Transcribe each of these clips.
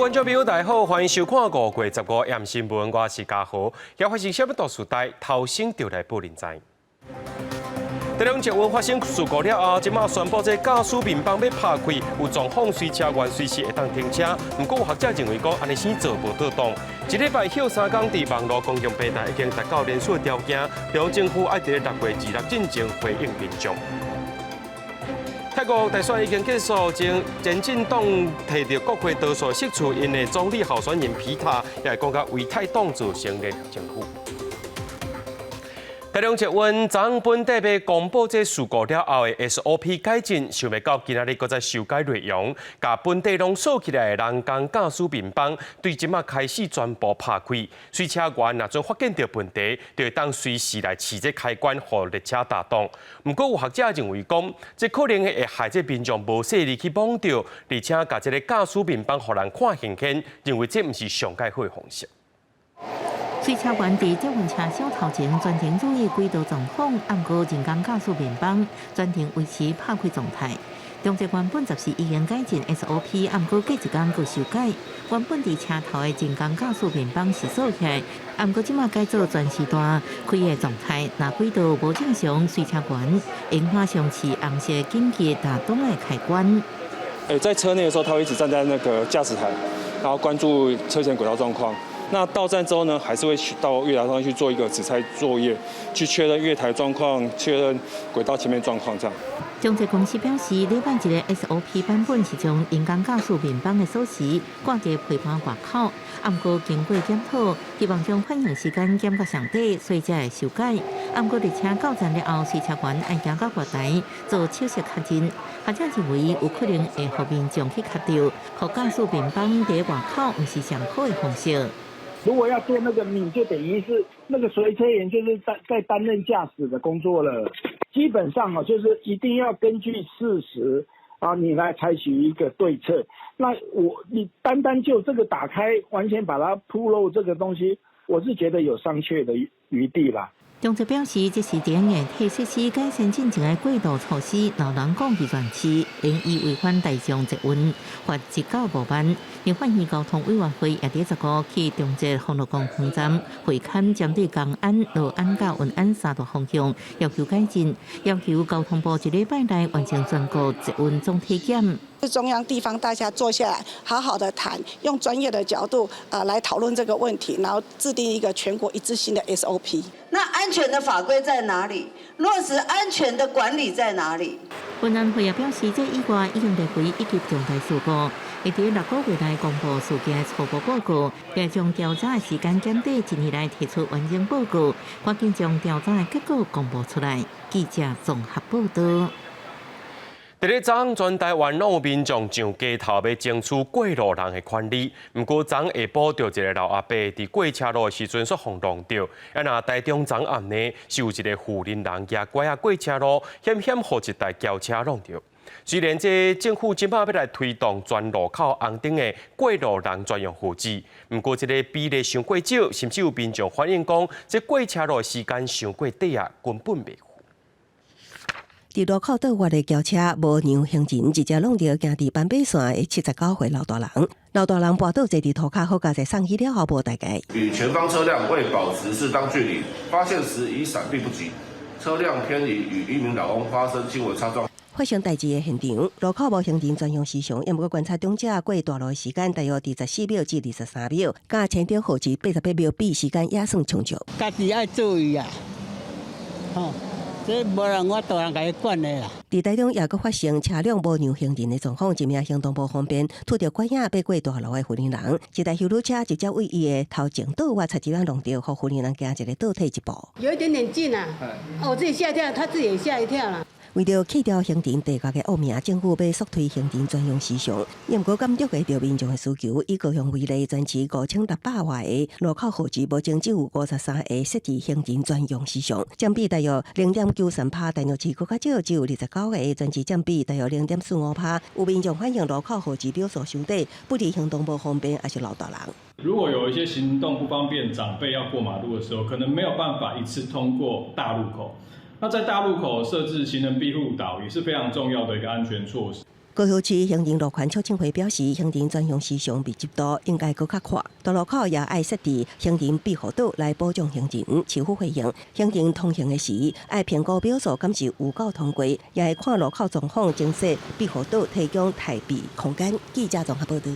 觀眾朋友，大家好，歡迎收看5月15暗新聞，我是嘉豪。要發生啥物大事代，頭先就來報恁知。台中捷運發生事故了後，這馬宣布這駕駛面板欲拍開，有狀況隨車員隨時會當停車。毋過有學者認為講，按呢生做無妥當。一禮拜歇三工，佇網路公共平台已經達到連署條件，中央政府愛佇6月26進前回應民眾。泰國大選已經結束，前前進黨提著國會多數席次，𪜶的總理候選人皮塔也會講佮為泰黨組成聯合政府。台中捷運昨本地欲公布這事故了後的 SOP 改進，想袂到今仔日閣再修改內容，共本底攏鎖起來的人工駕駛面板，對這馬開始全部拍開，隨車員若準發現著問題，就會當隨時來試這開關，予列車打動。毋過有學者認為講，這可能會害這民眾無細膩去摸著，而且共這个駕駛面板予人看顯顯，認為這毋是上蓋好的方式。隨車員佇捷運車廂頭前全程注意軌道狀況，毋過人工駕駛面板全程維持拍開狀態。中捷原本14已經改進 SOP，毋過隔一工閣修改。原本佇車頭的人工駕駛面板是鎖起來，毋過這馬改做全時段開的狀態。若軌道無正常，隨車員會馬上試紅色緊急打擋的開關。在車內的時候，他會一直站在那個駕駛台，然後關注車前軌道狀況。那到站之後呢，還是會去到月台上去做一個指拆作業，去確認月台狀況，確認軌道前面狀況這樣。中捷公司表示，禮拜一个 SOP 版本是將人工駕駛面板的鎖匙掛佇皮盤外口，毋過經過檢討，希望將反應時間減到上低，所以才會修改。毋過列車到站了後，隨車員愛行到月台做手勢確認。學者認為有可能會予民眾去卡著，予駕駛面板佇外口毋是上好的方式。如果要做那個，你就等於是那個隨車員，就是在擔任駕駛的工作了。基本上哦，就是一定要根據事實啊，你來採取一個對策。那你單單就這個打開，完全把它鋪露這個東西，我是覺得有商榷的餘地啦。中捷表示，這是硬體設施改善進前的過渡措施，老人講去全市，應以違反大眾捷運罰1到5萬。立法院交通委員會也佇15去中捷豐樂宮分站會勘，針對江安、樂安佮運安三大方向要求改進，要求交通部一禮拜內完成全國捷運總體檢。中央地方大家坐下來好好的談，用專業的角度啊來討論這個問題，然後制定一個全國一致性的 SOP。那安全的法規在哪裡？落實安全的管理在哪裡？運安會也表示，這意外已經列為一級重大事故，會佇6個月內公布事件初步報告，並將調查的時間減短一年內提出完整報告，趕緊將調查的結果公布出來。記者綜合報道。佇咧昨昏，全台灣攏有民眾上街頭欲爭取過路人的權利。毋過昨下晡，著一个老阿伯佇過車路的時陣，煞予撞著。啊，若台中昨暗呢，是有一个婦人人舉拐仔過車路，險險予一台轎車撞著。雖然這政府這馬欲來推動全路口紅燈的過路人專用號誌，毋過這个比例傷過少，甚至有民眾反映講，這過車路的時間傷過短啊，根本袂赴。佇路口倒彎的轎車無讓行人，直接挵著行佇斑馬線的79歲老大人。老大人跋倒坐佇塗跤，好佳哉送去了後無代誌。與前方車輛未保持適當距離，發現時已閃避不及，車輛偏移與一名老翁發生輕微擦撞。發生代誌的現場，路口無行人專用時長，毋過觀察長者過大路的時間大約佇14秒至23秒，佮前頂號誌88秒比時間也算充足。家己愛注意啊，吼。這無人我大人共伊管的啦。佇台中也閣發生車輛無讓行人的狀況，一名行動無方便，拄著拐仔欲過大路的婦人人，一台休旅車直接對伊的頭前倒彎，差一仔挵著，予婦人人行一个倒退一步。有一點點近啊，我自己嚇一跳，他自己也嚇一跳啦。為著去掉行人地界的惡名，政府欲速推行人專用時長，毋過滿足袂著民眾的需求。以高雄為例，全市5600外个路口號誌，目前只有53个設置行人專用時長，佔比大約0.93%。台南市閣較少，只有29個，全市佔比大約0.45%。有民眾反映路口號誌秒數傷短，不利行動無方便，抑是老大人。如果有一些行動不方便長輩要過馬路的時候，可能沒有辦法一次通過大路口。那在大路口設置行人庇護島也是非常重要的一個安全措施。高雄市行人路權促進會表示，行人專用時長密集度應該閣較闊，大路口也愛設置行人庇護島來保障行人。市府回應，行人通行的時，愛評估秒數敢是有夠通過，也會看路口狀況，增設庇護島，提供待避空間。記者綜合報道。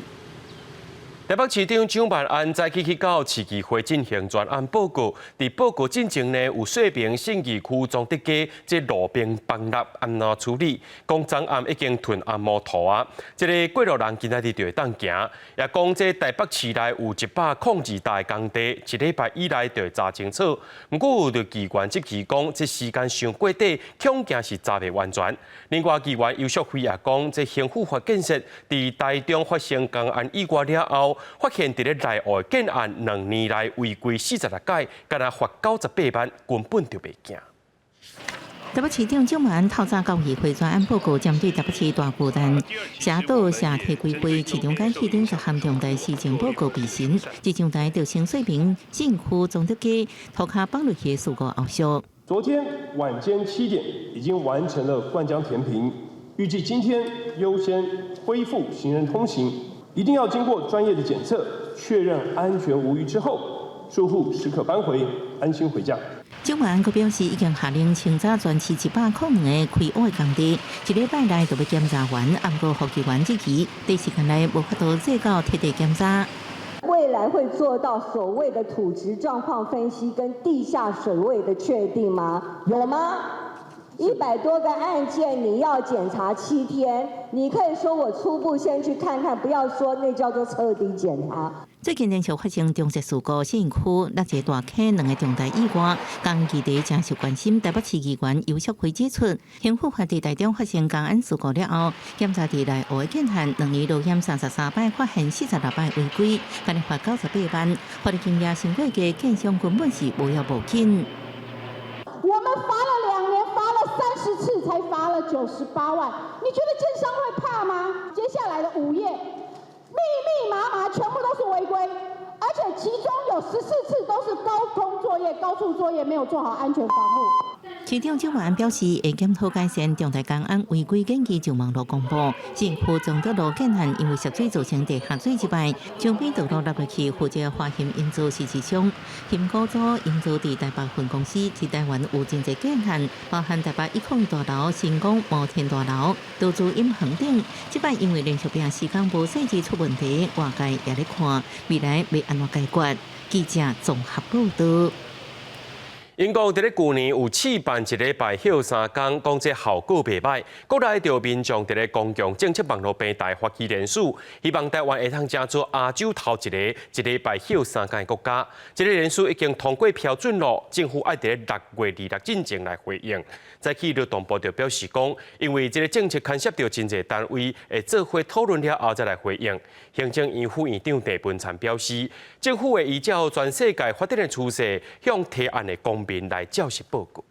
台北市長蔣萬安早起去到市議會進行專案報告，佇報告進前呢，有說明信義區彰德街這路邊崩落按怎處理，講昨暗已經囤紅毛土啊，這个過路人今仔日就會當行，也講這台北市內有102大工地，一禮拜以內就會查清楚。毋過有著議員質疑講，這時間傷過短，恐驚是查袂完全。另外，議員游錫卉也講，這興富發建設佇台中發生工安意外了後，發現佇咧內湖的建案2年內違規46改，干焦罰98萬，根本就袂驚。台北市長蔣萬安透早到議會專案報告，針對台北市大巨蛋、社島社體規劃、市長偕戲等十項重大施政報告備詢，這上台就先說明信義區彰德街塗跤崩落去的事故後續。昨天晚間7點已經完成了灌漿填平，預計今天優先恢復行人通行，一定要經過專業的檢測，確認安全無虞之後，住戶始可搬回，安心回家。蔣萬安閣表示，已經下令清查全市102個開挖工地，一禮拜內就欲檢查完。毋過議員質疑，短時間內無法度做到徹底檢查。未來會做到所謂的土質狀況分析跟地下水位的確定嗎？有嗎？100多個案件你要檢查7天，你可以說我初步先去看看，不要說那叫做徹底檢查。最近連續發生重責事故，信義區六個大坑兩個重大意外，共議題誠受關心。台北市議員游錫卉指出，興富發佇台中發生工安事故了後，檢查佇內湖的建案2年落險33擺，發現46擺違規，共罰98萬，罰的金額傷過低，建商根本是無要無緊。我們罰了2年，罰了30次，才罰了98萬。你覺得建商會怕嗎？接下來的5頁，密密麻麻，全部都是違規，而且其中有14次都是高空作業、高處作業，沒有做好安全防護。市長蔣萬安表示，會檢討改善重大工安違規建議就網路公布。政府彰德路建案因為涉水造成地下水這擺，將邊道路納入去負責華興營造事實上，興高組營造佇台北分公司佇台灣有真濟建案，包含台北101大樓、新光摩天大樓、投資永恆等。這擺因為連續病施工無細緻出問題，外界也咧看未來欲按怎解決。記者綜合報道。英國佇咧舊年有試辦一禮拜歇3工，講這效果袂䆀。國內著民眾佇咧公共政策網路平台發起聯署，希望台灣會當成做亞洲頭一个一禮拜歇3工的國家。這个聯署已經通過標準咯，政府愛佇咧6月26進前來回應。早起勞動部就表示講，因為這个政策牽涉著真濟單位，會做伙討論了後再來回應。行政院副院長鄭文燦表示，政府會依照全世界發展的趨勢，向提案的公民來照實報告。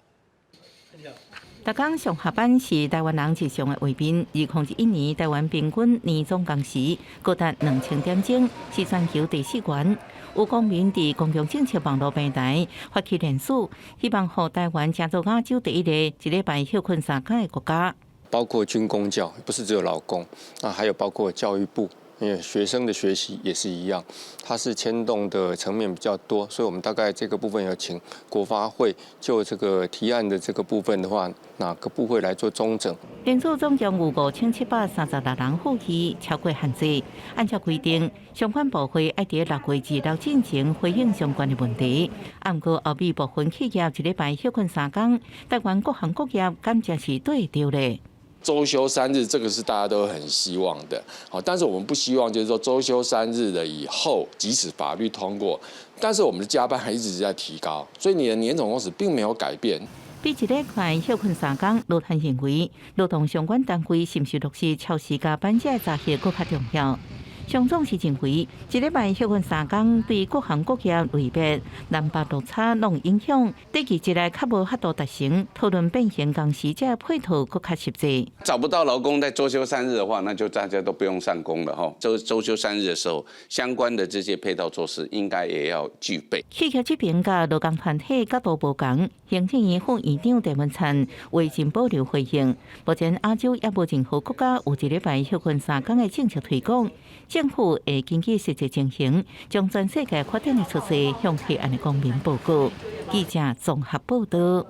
逐工上下班是台灣人日常的畫面。2021年，台灣平均年總工時高達2000點鐘，是全球第四懸。有公民佇公共政策網路平台發起聯署，希望予台灣成做亞洲第一個一禮拜歇睏3工的國家。包括軍公教，不是只有勞工，那還有包括教育部。因為學生的學習也是一樣，它是牽動的層面比較多，所以我們大概這個部分要請國發會就這個提案的這個部分的話，哪個部會來做綜整？聯署總共有5736人附議，超過限制。按照規定，相關部會愛佇6月26進前回應相關的問題。毋過歐美部分企業一禮拜歇睏3工，台灣各行各業敢誠是對著咧。週休3日，這個是大家都很希望的，好，但是我們不希望就是說週休三日了以後，即使法律通過，但是我們的加班還一直在提高，所以你的年總工時並沒有改變。比一禮拜歇睏3工，盧談認為，勞動相關單位是毋是落實超時加班這個查核閣較重要。商總是認為，一禮拜歇睏三工對各行各業類別南北落差攏影響，短期之內較無法度達成討論變形工時這配套閣較實際。找不到勞工在週休三日的話，那就大家都不用上工了哈。週週休三日的時候，相關的這些配套措施應該也要具備。企業這邊佮勞工團體角度無仝，行政院副院長鄭文燦未盡保留回應。目前亞洲猶無任何國家有一禮拜歇睏三工的政策推廣，政府會根據實際情形，將全世界發展的趨勢向提案的公民報告。記者綜合報道。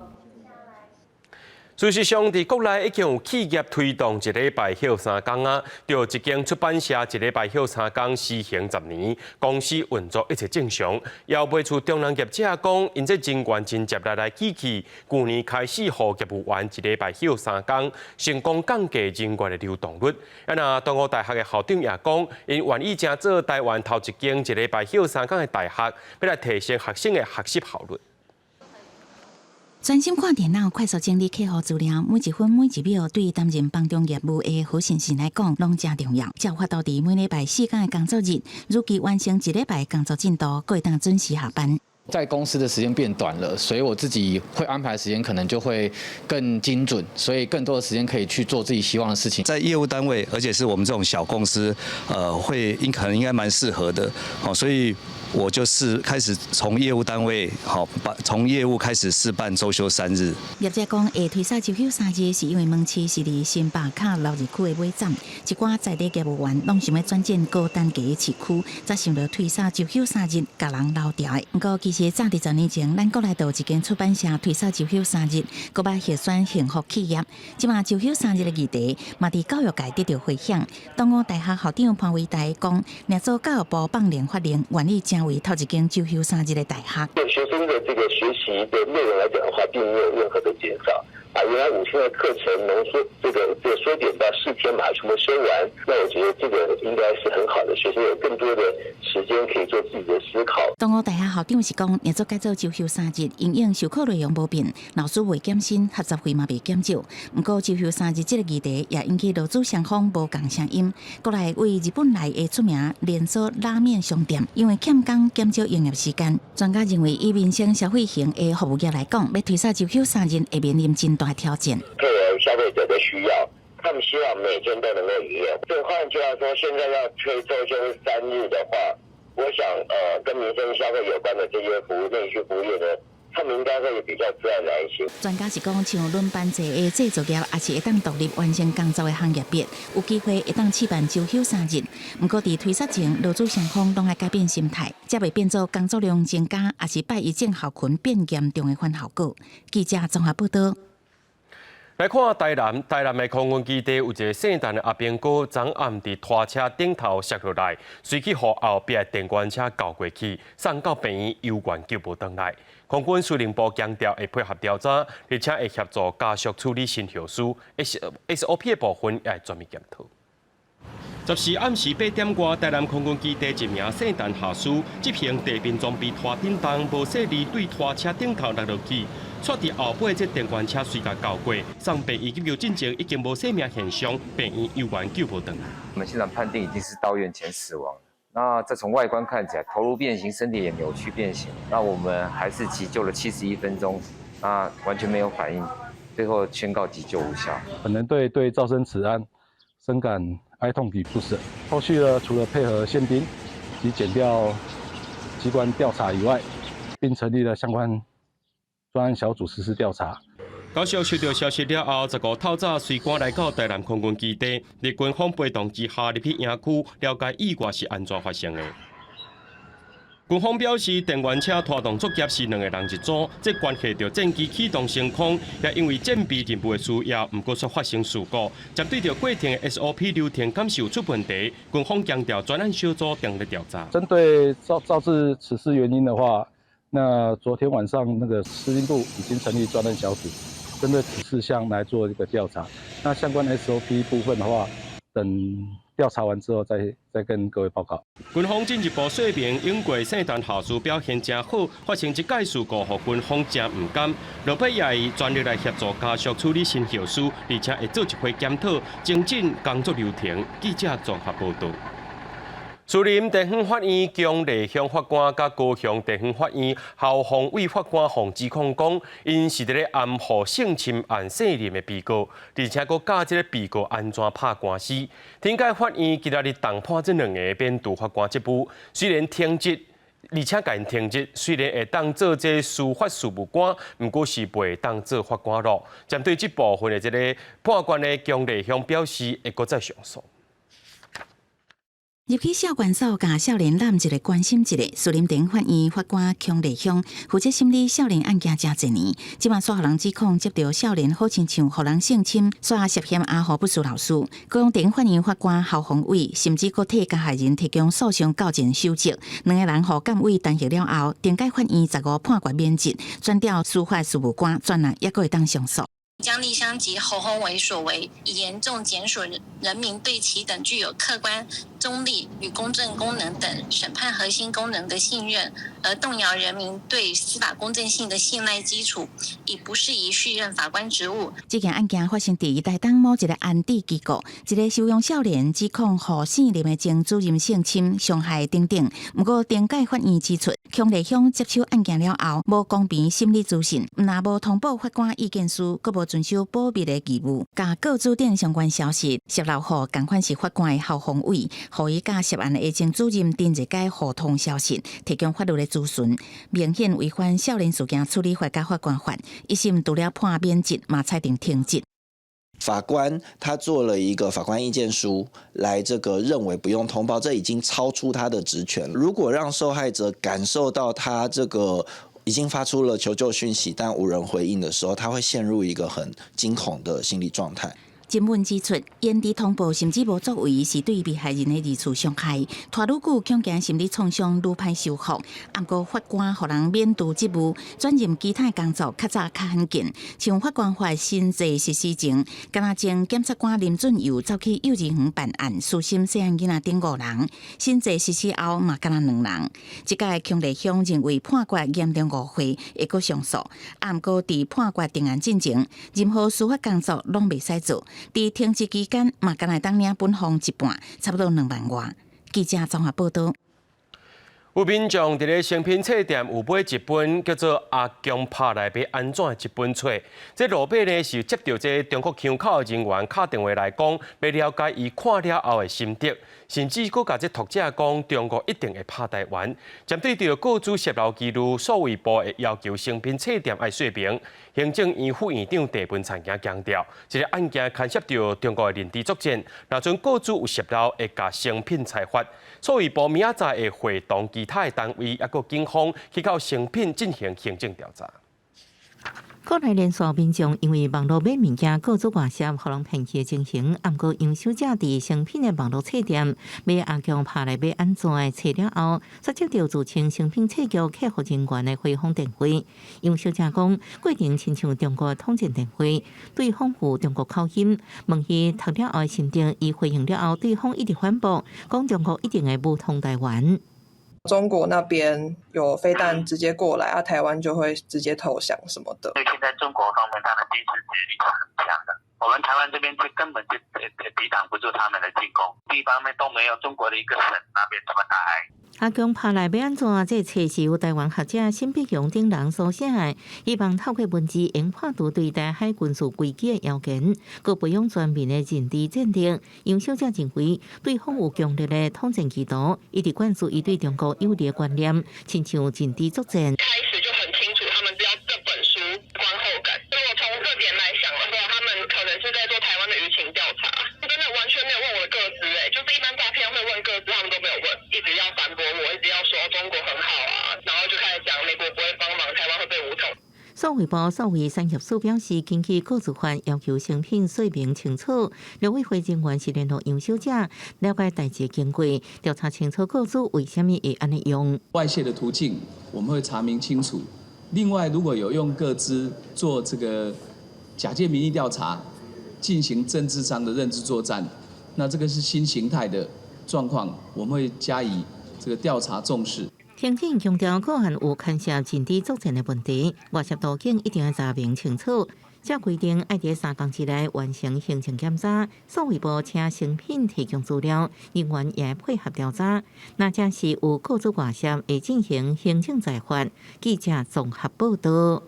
事實上，佇國內已經有企業推動一禮拜歇三工啊，著一間出版社一禮拜歇三工施行10年，公司運作一切正常。也袂出中人業者講，𪜶這人員真接力來機器，舊年開始予業務員一禮拜歇三工，成功降低人員的流動率。啊，若東吳大學的校長也講，𪜶願意成做台灣頭一間一禮拜歇三工的大學，欲來提升學生的學習效率。專心看電腦，快速整理客戶資料，每一分每一秒對擔任幫中業務的何先生來講，攏誠重要。才有法度佇每禮拜4工的工作日，如期完成一禮拜工作進度，閣會當準時下班。在公司的時間變短了，所以我自己會安排時間，可能就會更精準，所以更多的時間可以去做自己希望的事情。在業務單位，而且是我們這種小公司，會應可能應該蠻適合的，好，所以我就是開始從業務單位，好，把從業務開始試辦週休三日。業者講會推捒週休三日，是因為門市是佇新北較鬧熱區的尾站，一寡在地業務員攏想欲轉戰高單價的市區，才想著推捒週休三日，共人留牢的。毋過其實早佇10年前，咱國內就有一間出版社推捒週休三日，閣捌獲選幸福企業。這馬週休三日的議題，嘛佇教育界得著迴響。東吳大學校長潘維台講，若做教育部放令法令，願意成為頭一間週休三日的大學。對學生的這個學習的內容來講的話，並沒有任何的減少。啊，原來5天的課程濃縮，這個縮減到4天嘛，全部修完。那我覺得這個應該是很好的，學生有更多的時間可以做自己的思考。東吳大學校長是講，若做改做週休三日，因應授課內容無變，老師袂減薪，學雜費嘛袂減少。毋過週休三日這個議題也引起勞資雙方無仝聲音。閣來對日本來的出名連鎖拉麵商店，因為欠工減少營業時間。專家認為，以民生消費型的服務業來講，欲推捒週休三日會面臨真大挑戰。配合消費者的需要，他們希望每天都能夠營業。這換句話說，現在要推週休三日的話，我想，跟民生消費有關的這些服務內需服務業呢，他們應該會比較自然來一些。專家是講，像輪班制的製造業，抑是會當獨立完成工作的行業別，有機會會當試辦週休三日。毋過佇推捒前，勞資雙方攏愛改變心態，才袂變做工作量增加，抑是拜一症候群變嚴重的反效果。記者綜合報道。來看台南，台南的空軍基地有一个聖誕的阿兵哥，昨暗佇拖車頂頭摔落來，隨去予後壁電關車轎過去，送到病院猶原救無轉來。空軍司令部強調會配合調查，而且會協助家屬處理身後事，SOP 的部分也會全面檢討。14暗時8點外，台南空軍基地一名聖誕下士執行地面裝備拖頂動，無細膩對拖車頂頭落落去，煞佇後尾這電關車隨共轎過，送病院急救進前已經無生命現象，病院猶原救無轉來。我們現場判定已經是到院前死亡。那再從外觀看起來，頭顱變形，身體也扭曲變形。那我們還是急救了71分鐘，那完全沒有反應，最後宣告急救無效。本人對造成此案深感哀痛與不捨。後續呢，除了配合憲兵及檢調機關調查以外，並成立了相關專案小組實施調查。家屬收到消息了後，15透早隨趕來到台南空軍基地，佇軍方陪同之下入去營區，了解意外是按怎發生的。軍方表示，電源車拖動作業是兩个人一組，這關係著戰機啟動升空，也因為戰備任務的需要，毋過卻發生事故。針對著過程的 SOP 流程，敢是有出問題？軍方強調專案小組正咧調查。針對造致此事原因的話，那昨天晚上那個司令部已經成立專案小組，針對此事項來做一個調查。那相關 SOP 部分的話，等調查完之後再跟各位報告。軍方進一步說明，英國聖誕下士表現誠好，發生這擺事故，予軍方誠毋甘。落尾也會全力來協助家屬處理身後事，而且會做一回檢討，精進工作流程。記者綜合報道。士林地方法院姜麗香法官佮高雄地方法院侯宏偉法官予指控講，𪜶是佇咧掩護性侵案姓林的被告，而且閣教這个被告按怎拍官司。天界法院今仔日重判這兩个免除法官職務，雖然停職，而且共𪜶停職，雖然會當做這司法事務官，毋過是袂當做法官囉。針對這部分的這个判決的姜麗香表示，會閣再上訴。入去少管所，共少年攬一个關心一个。士林地法院法官姜麗香負責審理少年案件誠濟年，這擺煞予人指控接著少年好親像予人性侵，煞涉嫌阿虎不是老師。高雄地法院法官侯宏偉甚至閣替加害人提供訴訟告證守則，兩个人予監委彈劾了後，頂界法院15判決免職，轉調司法事務官，轉來猶閣會當上訴。姜麗香及侯宏偉所為，已嚴重減損人民對其等具有客觀、中立與公正功能等審判核心功能的信任，而動搖人民對司法公正性的信賴基礎，已不適宜續任法官職務。這件案件發生佇台東某一个安置機構，一个收容少年指控予姓林的前主任性侵、傷害等等。毋過頂界法院指出，姜麗香接手案件了後，無公平審理資訊，毋但無通報法官意見書，閣無遵守保密的義務，共個資等相關消息洩露予仝款是法官的侯宏偉，予伊佮涉案的前主任丁日佳互通消息，提供法律的諮詢，明顯違反少年事件處理法佮法官法，一審除了判免職，嘛裁定停職。法官他做了一個法官意見書，來這個認為不用通報，這已經超出他的職權。如果讓受害者感受到他這個已經發出了求救訊息，但無人回應的時候，他會陷入一個很驚恐的心理狀態。偵問指出，延遲通報甚至無作為，是對被害人的二次傷害，拖愈久，恐驚心理創傷愈歹修復。毋過法官予人免除職務，轉任其他工作，較早較罕見。像法官法新制實施前，敢若前檢察官林俊佑走去幼稚園辦案，私審細漢囡仔等五人。新制實施後嘛，敢若兩人。這屆姜麗香認為判決嚴重誤會，會閣上訴。毋過佇判決定案進前，任何司法工作攏袂使做。佇停職期間，嘛敢若會當領本俸一半，差不多2萬外。記者綜合報導。有民眾佇咧誠品冊店有買一本叫做《阿強拍來欲按怎》的這本冊，這路尾呢是接著這中國腔口的人員敲電話來講，欲了解伊看了後的心得，甚至閣共這讀者講中國一定會拍台灣。針對著個資洩露疑慮，數位部會要求誠品冊店愛說明。行政院副院長鄭文燦強調，這个案件牽涉著中國的認知作戰，若陣個資有洩露，會共誠品裁罰。數位部明仔載會會同其他的單位，抑閣警方去到誠品進行行政調查。國內連線民眾因為網路買物件個資外洩，予人騙去的情形，毋過楊小姐佇誠品的網路冊店買阿強拍來欲按怎的冊了後，煞接著自稱誠品冊局客服人員的回訪電話。楊小姐講，過程親像中國統戰電話，對方有中國口音，問伊讀了後的心得，伊回應了後，對方一直反駁，講中國一定會武統台灣。中國那邊有飛彈直接過來，啊，台灣就會直接投降什麼的。因為現在中國方面，他的軍事實力是很強的，我們台灣這邊就根本就抵擋不住他們的進攻，地方面都沒有中國的一個省那邊這麼大。阿強拍來欲按怎？這冊是由台灣學者沈伯洋等人所寫的，希望透過文字研判出對台海軍事危機的謠言，閣培養全民的認知戰力。楊小姐認為，對方有強烈的統戰企圖，一直灌輸伊對中國有利的觀念，親像認知作戰。開始就很清楚，他們知道這本書觀後感。如果從這點來想的話，他們可能是在做台灣的輿情調查。真的完全沒有問我的個資，欸，就是一般詐騙會問個資，他們都沒有問，一直要反駁我，一直要說中國很好啊，然後就開始講美國不會幫忙，台灣會被武統。數位部數位產業署表示，根據個資法要求誠品說明清楚，陸委會人員是聯絡楊小姐了解代誌經過，調查清楚個資為啥物會按呢用。外洩的途徑，我們會查明清楚。另外，如果有用個資做這個假借民意調查，進行政治上的認知作戰，那這個是新形態的狀況，我們會加以這個調查重視。庭長強調，個案有牽涉認知作戰的問題，外泄途徑一定要查明清楚。照規定愛佇3工之內完成行政檢查，數位部請誠品提供資料，人員也配合調查。若真是有個資外洩，會進行行政裁罰。記者綜合報道。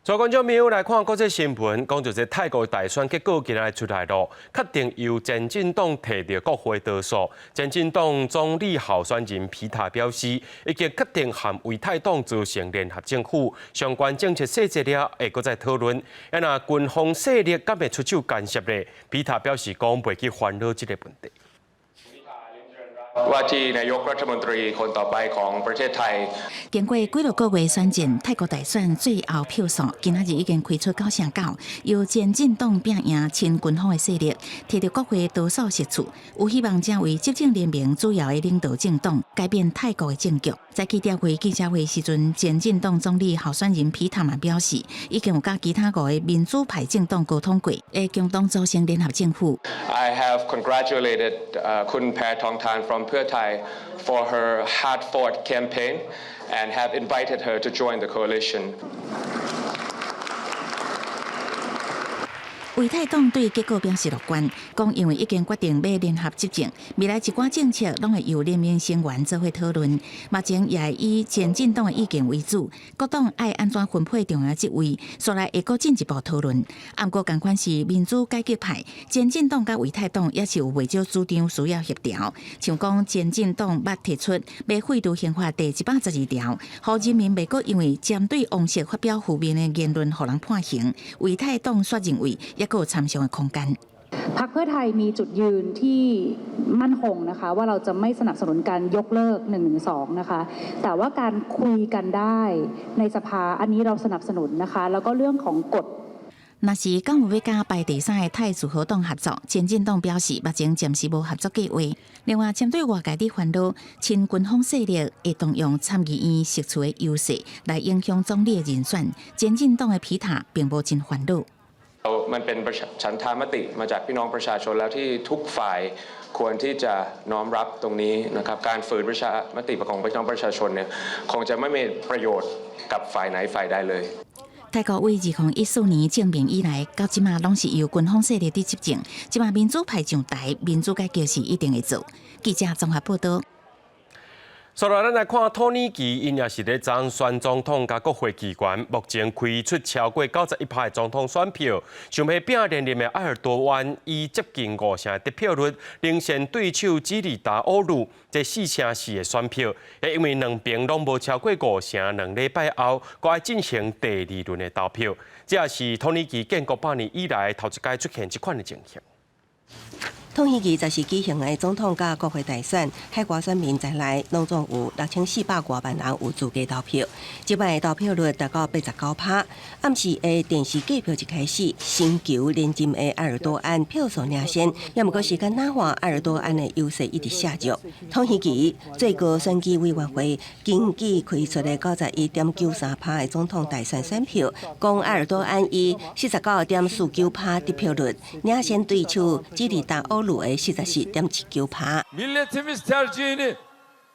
再觀眾朋友來看國際新聞，講著這泰國大選結果今仔日出來囉，確定由前進黨提著國會多數。前進黨總理候選人皮塔表示，已經確定和為泰黨組成聯合政府，相關政策細節了會閣再討論。啊，若軍方勢力敢會出手干涉咧？皮塔表示講袂去煩惱這個問題。 ว่าที่นายกรัฐมนตรีคนต่อไปของประเทศไทย 經過幾落個月選戰，泰國大選最後票數今仔日已經開出9成9，由前進黨拚贏親軍方的勢力，提著國會多數席次，有希望成為執政聯盟主要的領導政黨，改變泰國的政局。在記者會記者會時陣，前進黨總理候選人皮塔嘛表示，已經有佮其他五个民主派政黨溝通過，會共同組成聯合政府。 I have congratulated Khun Paetongtarn from Pheu Thai for her hard-fought campaign and have invited her to join the coalition. 為泰黨對結果表示樂觀，講因為已經決定欲聯合執政，未來一寡政策攏會由聯盟成員做伙討論。目前也會以前進黨的意見為主，各黨愛按怎分配重要職位，煞來會閣進一步討論。毋過仝款是民主改革派，前進黨佮為泰黨也是有袂少主張需要協調。像講前進黨捌提出欲廢除刑法第112條，予人民袂閣因為針對王室發表負面的言論，予人判刑。為泰黨煞認為，猶閣有參商的空間。 พรรคเพื่อไทยมีจุดยืนที่มั่นคงนะคะว่าเราจะไม่สนับสนุนการยกเลิก112นะคะแต่ว่าการคุยกันได้ในสภาอันนี้เราสนับสนุนนะคะแล้วก็เรื่องของกฎ 若是敢有欲佮排第三的泰自和黨合作，前進黨表示目前暫時無合作計劃。另外，針對外界佇煩惱，親軍方勢力會動用參議院席次的優勢來影響總理的人選，前進黨的皮塔並無真煩惱。 มันเป็นฉันทามติมาจากพี่น้องประชาชนแล้วที่ทุกฝ่ายควรที่จะน้อมรับตรงนี้นะครับการฝืนประชามติของพี่น้องประชาชนเนี่ยคงจะไม่มีประโยชน์กับฝ่ายไหนฝ่ายใดเลย 泰國為2014年政變以來，到這馬攏是由軍方勢力佇執政。這馬民主派上台，民主改革是一定會做。記者綜合報道。所來，咱來看土耳其，𪜶也是咧爭選總統佮國會機關，目前開出超過91%的總統選票，想欲拚連任的埃爾多安以接近5成的得票率，領先對手基里達奧魯這4成4的選票。因為兩邊攏無超過5成，2禮拜後，閣愛進行第二輪的投票。這也是土耳其建國百年以來頭一擺出現這款的情形。土耳其十四舉行的總統佮國會大選，海外選民在內，攏總有6400外萬人有資格投票。這擺的投票率達到89%。暗時的電視計票一開始，尋求連任的埃爾多安票數領先，也毋過時間若換，埃爾多安的優勢一直下降。土耳其最高選舉委員會根據開出的91.93%的總統大選選票，講埃爾多安以49.49%得票率領先對手基里達奧魯的44.19%。 Milletimiz tercihini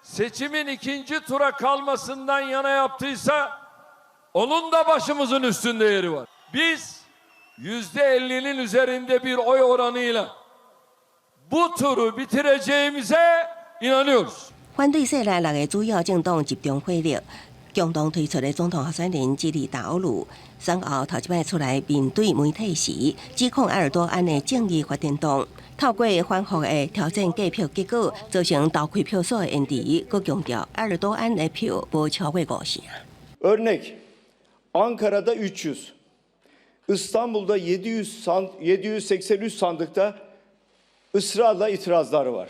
seçimin ikinci tura kalmasından yana yaptıysa onun da başımızın üstünde yeri var. Biz %50'nin üzerinde bir oy oranıyla bu turu bitireceğimize inanıyoruz. 反對勢力六个主要政黨集中火力，共同推出的總統候選人基里達奧魯，選後頭一擺出來面對媒體時，指控埃爾多安的正義發展黨透過反覆的挑戰計票結果，造成投開票所的延遲，閣強調埃爾多安的票無超過5成。 Örnek Ankara'da 300, İstanbul'da 700 783 sandıkta ısrarla itirazlar var.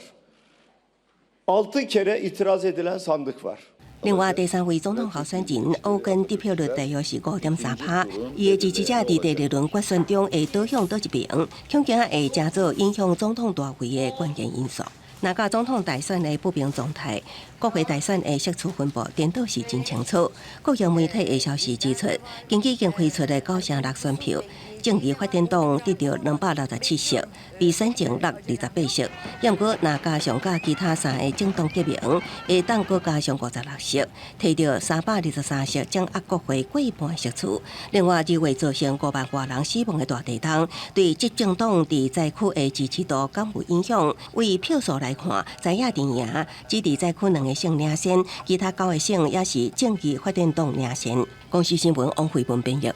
6 kere itiraz edilen sandık var. 另外，第三位總統候選人歐根得票率大約是5.3%，伊的支持者佇第二輪決選中會倒向佗一邊，恐驚會成做影響總統大位的關鍵因素。若佮總統大選的不明狀態，國會大選的席次分布顛倒是真清楚。國營媒體的消息指出，根據已經開出的9成6選票，正義發展黨得著267席，比選前落28席。毋過，若加上佮其他三个政黨結盟，會當閣加上56席，提著323席，掌握國會過半席次。另外，2月造成5萬外人死亡的大地震，對執政黨佇災區的支持度敢有影響？為票數來看，在野陣營只佇災區兩个省領先，其他9个省也是正義發展黨領先。公視新聞王惠文編譯。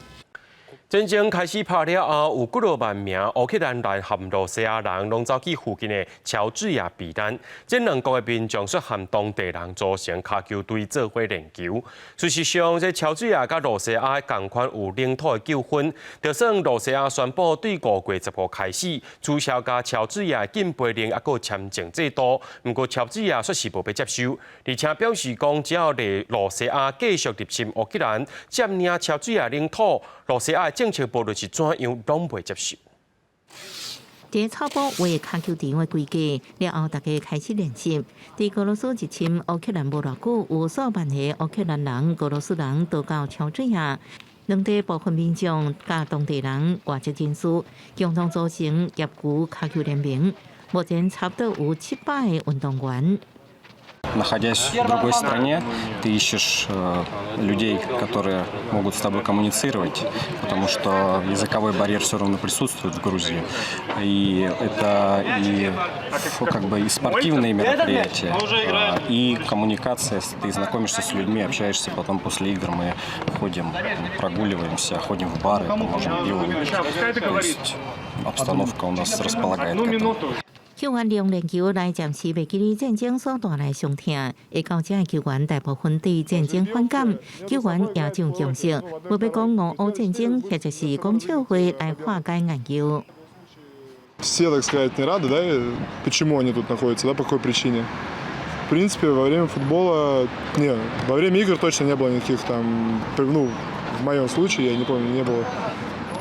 戰爭開始拍了後，有幾若萬名烏克蘭人和露西亞人攏走去附近的喬治亞避難。這兩國的民眾煞和當地人組成跤球隊做伙練球。事實上，這喬治亞佮露西亞仝款有領土的糾紛，就算露西亞宣布對5月15開始取消佮喬治亞禁飛令，猶閣簽證制度，毋過喬治亞煞是無欲接受，而且表示講，只要露西亞繼續入侵烏克蘭，佔領喬治亞領土，露西亞的政策無論是怎樣，攏袂接受。佇草埔畫跤球場的規格了後，大家開始練習。佇俄羅斯入侵烏克蘭無偌久，有數萬个烏克蘭人、俄羅斯人逃到喬治亞，兩地部分民眾佮當地人外籍人士共同組成業餘跤球聯盟。目前差不多有700个運動員。 Находясь в другой стране, ты ищешь людей, которые могут с тобой коммуницировать, потому что языковой барьер все равно присутствует в Грузии. И это и, как бы, и спортивные мероприятия, и коммуникация, ты знакомишься с людьми, общаешься, потом после игр мы ходим, прогуливаемся, ходим в бары, можем пиво выпить. То есть обстановка у нас располагает к этому. 球員利用練球來暫時袂記得戰爭所帶來傷痛，會到遮的球員大部分對戰爭反感，球員也就共識，無欲講俄烏戰爭，或者是講笑話來化解研究。 Все, так сказать, не рады, да, почему они тут находятся, да, по какой причине. В принципе, во время футбола, не, во время игр точно не было никаких там, ну, в моем случае, я не помню, не было,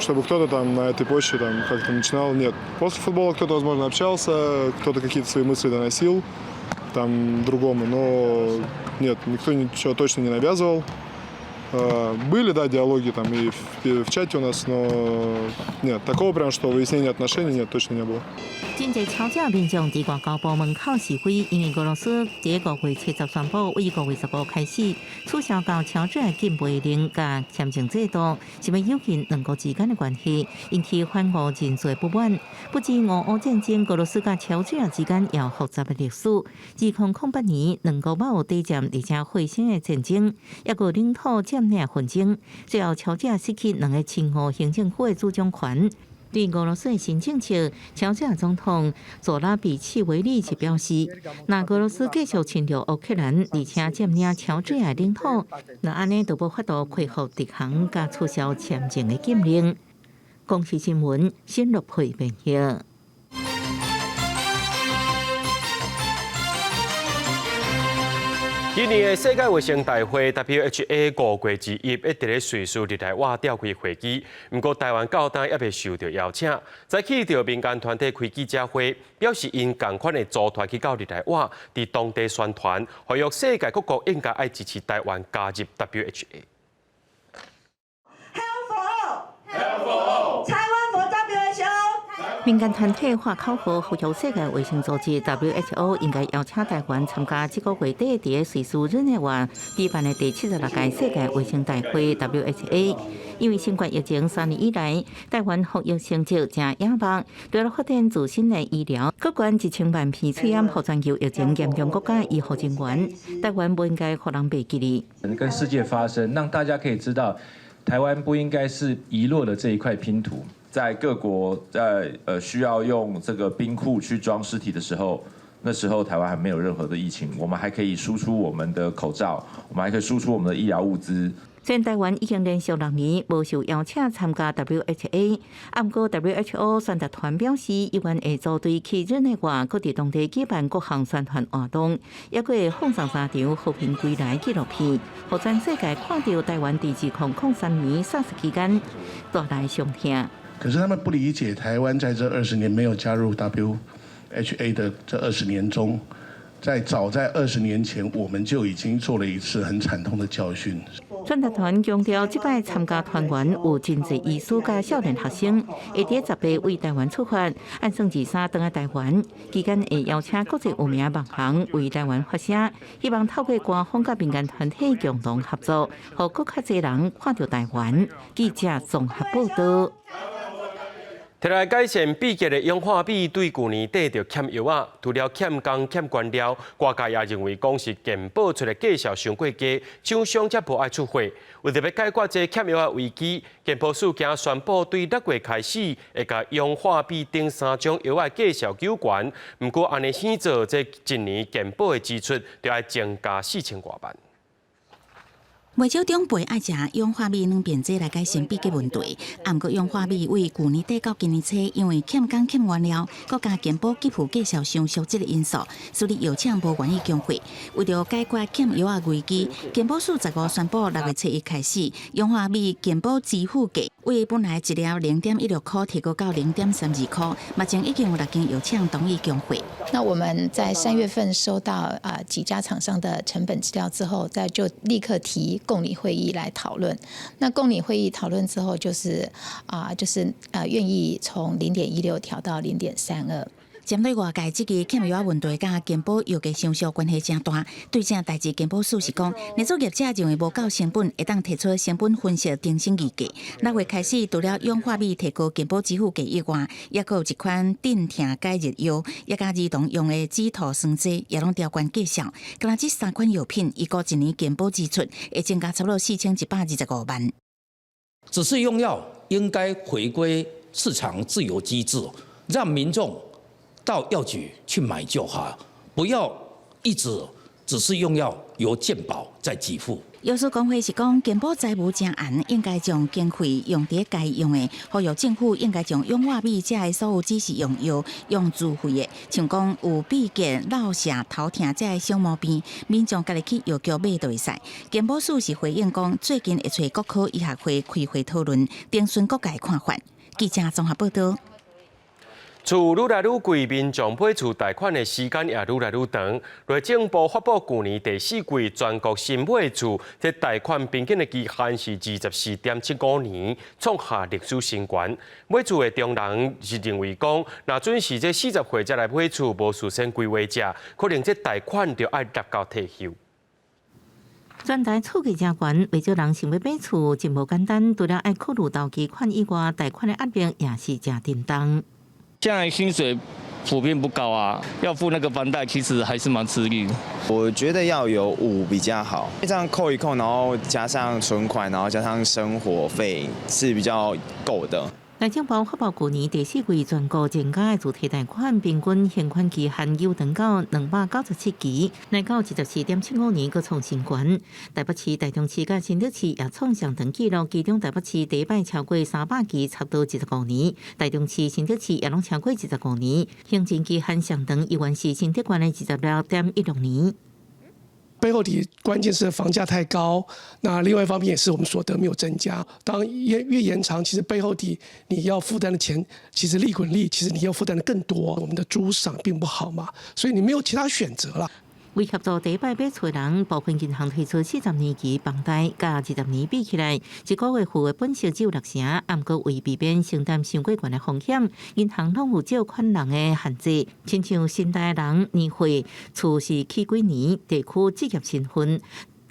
чтобы кто-то там на этой почве там как-то начинал. Нет. После футбола кто-то, возможно, общался, кто-то какие-то свои мысли доносил там другому, но нет, никто ничего точно не навязывал. Были, да, диалоги там и в чате у нас, но нет, такого прям, что выяснения отношений, нет, точно не было. 真濟喬治亞民眾佇外交部門口示威，因為俄羅斯佇5月70宣布，對5月15開始取消佮喬治亞禁飛令佮簽證制度，是欲扭曲兩國之間的關係，引起反俄人數不滿。不止俄烏戰爭，俄羅斯佮喬治亞之間也有複雜的歷史。2008年，兩國捌有短暫而且血腥的戰爭，抑閣領土佔領紛爭，最後喬治亞失去兩个親俄行政區的主掌權。對俄羅斯的新政策，喬治亞總統佐拉比契維利就表示，若俄羅斯繼續侵略烏克蘭，而且佔領喬治亞領土，那按呢就無法度恢復直航佮取消簽證的禁令。公視新聞新樂佩編譯。今年的世界衛生大會 （WHA） 5月21一直佇咧瑞士日內瓦召開會議，毋過台灣到今猶未受著邀請。早起著民間團體開記者會，表示𪜶仝款的組團去到日內瓦，佇當地宣傳，呼籲世界各國應該愛支持台灣加入 WHA。 Help for all! Help for all! Taiwan for WHO! 民間團體發口號，呼籲世界衛生組織 WHO 應該邀請台灣參加這個月底佇瑞士日內瓦舉辦的第76屆世界衛生大會 WHA。因為新冠疫情3年以來，台灣防疫成績誠耀目，除了發展自身的醫療，閣捐1000萬片喙罨予全球疫情嚴重國家醫護人員，台灣無應該予人袂記得。跟世界發聲，讓大家可以知道，台灣不應該是遺落的這一塊拼圖。在各國在需要用這個冰庫去裝屍體的時候，那時候台灣還沒有任何的疫情，我們還可以輸出我們的口罩，我們還可以輸出我們的醫療物資。雖然台灣已經連續6年無受邀請參加 WHA，毋過 WHO 宣達團表示，猶原會組隊去日內瓦，閣佇當地舉辦各項宣傳活動，抑閣會放送三場和平歸來紀錄片，予全世界看著台灣佇2003年 SARS 期間帶來傷痛。可是他們不理解，台灣在這20年沒有加入 WHA 的這20年中，在早在20年前，我們就已經做了一次很慘痛的教訓。轉達團強調，這擺參加團員有真濟醫師佮少年學生，會佇10日為台灣出發，按算23轉來台灣，期間會邀請國際有名網紅為台灣發聲，希望透過官方佮民間團體共同合作，予閣較濟人看著台灣。記者綜合報道。提來改善秘結的氧化鎂對舊年底就欠藥仔，除了欠工欠原料，外界也認為講是健保出的價數傷過低，廠商才無愛出貨。為著欲解決這欠藥仔危機，健保署今宣布對6月開始會共氧化鎂等三種藥仔價數糾懸。毋過按呢生做，這一年健保的支出就愛增加4000外萬。袂少長輩愛食氧化鎂軟便劑來改善秘結問題，毋過氧化鎂為舊年底到今年初，因為欠工欠原料，閣加健保給付價數傷俗這个因素，所以藥廠無願意供貨。為著解決欠藥仔危機，健保署15宣布6月初1開始，氧化鎂健保支付價為本來一粒0.16箍提高到0.32箍，目前已經有六間藥廠同意供貨。那我們在3月份收到啊幾家廠商的成本資料之後，再就立刻提共理會議來討論。那共理會議討論之後，就是啊，就是願意從0.16調到0.32。針對外界這個欠藥仔問題，佮健保藥價傷俗關係誠大。對這代誌，健保署是講，若做業者認為無夠成本，會當提出成本分析重新議價。6月開始，除了氧化鎂提高健保支付價以外，抑閣有一款鎮痛解熱藥，抑佮兒童用的止吐酸劑，也攏調懸價數。敢若這三款藥品，預估一年健保支出會增加差不多4125萬。指示用藥應該回歸市場自由機制，讓民眾到藥局去買就好，不要一直只是用藥由健保在給付。藥師公會是講，健保財務誠絚，應該將經費用佇該用的，呼籲政府應該將氧化鎂這个所有指示用藥用自費的，像講有秘結、落瀉、頭痛這个小毛病，民眾家己去藥局買就會使。健保署是回應講，最近會揣各科醫學會開會討論，徵詢各界看法。記者綜合報道。厝愈來愈貴，民眾買厝貸款的時間也愈來愈長。內政部發布舊年第四季全國新買厝這貸款平均的期限是24.75年，創下歷史新高。買厝的中人是認為講，若準時這40歲才來買厝，無事先規劃者，可能這貸款就愛納到退休。全台厝價誠懸，袂少人想欲買厝，真無簡單。除了愛考慮頭期款以外，貸款的壓力也是誠沉重。現在薪水普遍不高啊，要付那個房貸，其實還是蠻吃力的。我覺得要有5比較好，這樣扣一扣，然後加上存款，然後加上生活費是比較夠的。內政部發布舊年第四季全國增加的自提貸款平均還款期限有長到297期，來到24.75年，閣創新高。台北市、台中市佮新竹市也創上長紀錄，其中台北市第一擺超過300期，差不多25年；台中市、新竹市也攏超過二十五年，平均期限上長依然是新竹縣的26.16年。背後底關鍵是房價太高，那另外一方面也是我們所得沒有增加。當越延長，其實背後底你要負擔的錢，其實利滾利，其實你要負擔的更多。我們的租市場並不好嘛，所以你沒有其他選擇了。為協助第一擺買厝的人，部分銀行推出40年期房貸，佮20年比起來，一個月付的本息只有6成。毋過為避免承擔傷過懸的風險，銀行攏有借款人的限制，親像新台人年歲、厝是起幾年、地區、職業身份、